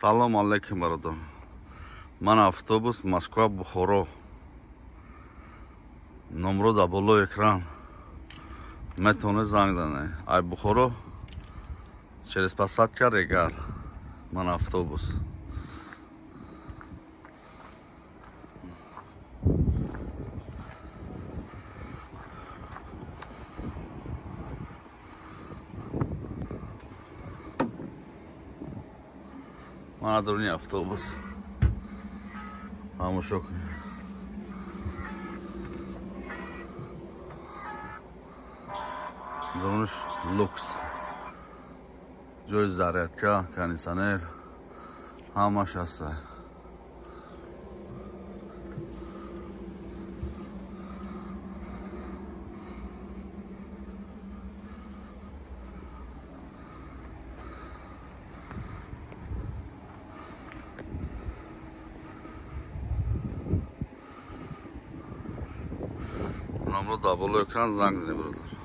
Салом алейкум, бародар. Ман автобус Москва Бухоро. Номро дар болои экран. Метавонед занг занед. Ай Бухоро через посадка Регар. Ман автобус. Мана даруни автобус. Тамошо кунед. Дарунаш люкс. Ҷои зарядка, кондитсионер ҳамаш ҳаста. Номро дар болои экран занг занед, бародар.